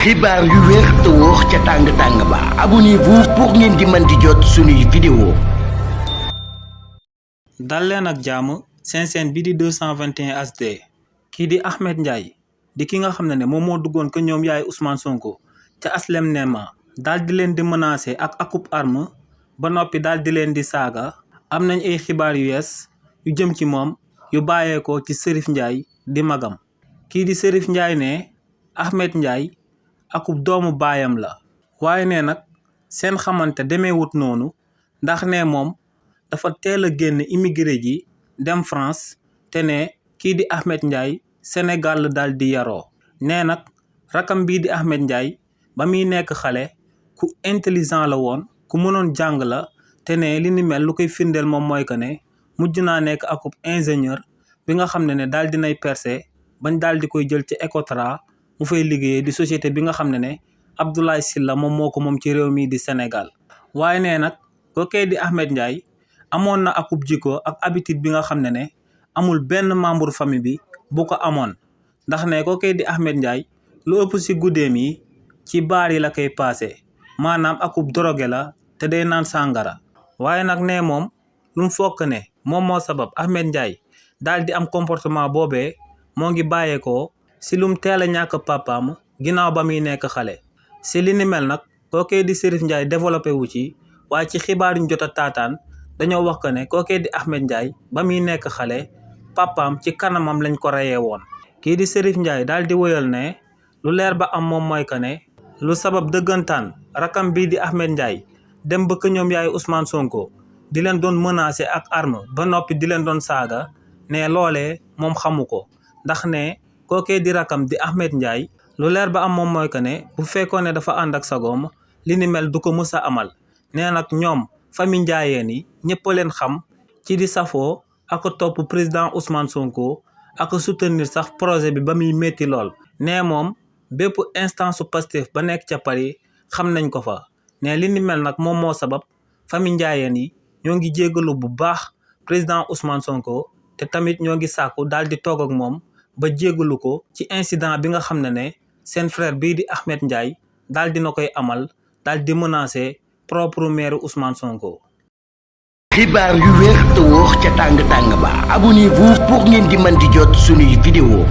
xibaar yu wér te wóor ca tàng-tàng ba abonnez-vous pour ngeen di mën di jot suñuy vidéo. dal leen ak jàmm seen chaîne bi di 221 HD kii di Ahmed Ndiaye di ki nga xam ne moom moo duggoon ko ñoom yaay Ousmane Sonko ca aslem nema daal di leen di menacer ak akub arme ba noppi daal di leen di saaga. am nañ ay xibaar yu yees yu jëm ci moom yu bàyyeekoo ci Serif Ndiaye di magam. kii di Serif Ndiaye ne Ahmed Ndiaye akub doomu baayam la waaye ne nag seen xamante demeewut noonu ndax ne moom dafa teel a génn immigré ji dem France te ne kii di Ahmed Ndiaye Sénégal la daal di yaroo. nee nag rakam bii di Ahmed Ndiaye ba muy nekk xale ku intelligent la woon ku mënoon jàng la te ne li ni mel lu koy firndeel moom mooy que ne mujj naa nekk akub ingénieur bi nga xam ne daal dinay percé bañ daal di koy jël ci Ecotra mu fay liggéeyee di société bi nga xam ne Abdoulaye Sylla moom moo ko moom ci réew mii di Sénégal. waaye nee nag kookee di Ahmed Ndiaye amoon na akub jikko ak habitude bi nga xam ne amul benn membre famille bi bu ko amoon ndax ne kookee di Ahmed Ndiaye lu ëpp si guddeem yi ci baar yi la koy paase maanaam akub drogué la te day naan sàngara. waaye nag ne moom lu mu fokk ne moom moo sabab Ahmed Ndiaye daal di am comportement boobee moo ngi bàyyeekoo si lum teel a ñàkk papaam ginnaaw ba muy nekk xale. si li ni mel nag kookee di Serif Ndiaye développé wu ci waaye ci xibaar yuñ jot a taataan dañoo wax que ne kookee di Ahmed Ndiaye ba muy nekk xale papaam ci kanamam lañ ko reyee woon. kii di Serif Ndiaye daal di woyal ne lu leer ba am moom mooy que ne lu sabab dëggantaan rakam bii di Ahmed Ndiaye dem ba ñoom yaay Ousmane Sonko di leen doon menacer ak arme ba noppi di leen doon saaga ne loolee moom xamu ko ndax ne kookee di rakam di Ahmed Ndiaye lu leer ba am moom mooy que ne bu fekkoon ne dafa ànd ak sagoom li ni mel du ko mës a amal. nee nag ñoom famille Ndiayeen yi ñëpp a leen xam ci di safoo ak topp président Ousmane Sonko ak soutenir sax projet bi ba muy métti lool. nee moom bépp instance su Pastef ba nekk ca Paris xam nañ ko fa. ne li ni mel nag moom moo sabab famille Ndiayeen yi ñoo ngi jéggalu bu baax président Ousmane Sonko te tamit ñoo ngi sàkku daal di toog ak moom ba jéggalu ko ci incident bi nga xam ne seen frère bii di Ahmed Ndiaye daal dina koy amal daal di menacer propre maire Ousmane Sonko. xibaar yu wér te wóor ca tàng-tàng ba abonnez-vous pour ngeen di mën di jot suñuy vidéo.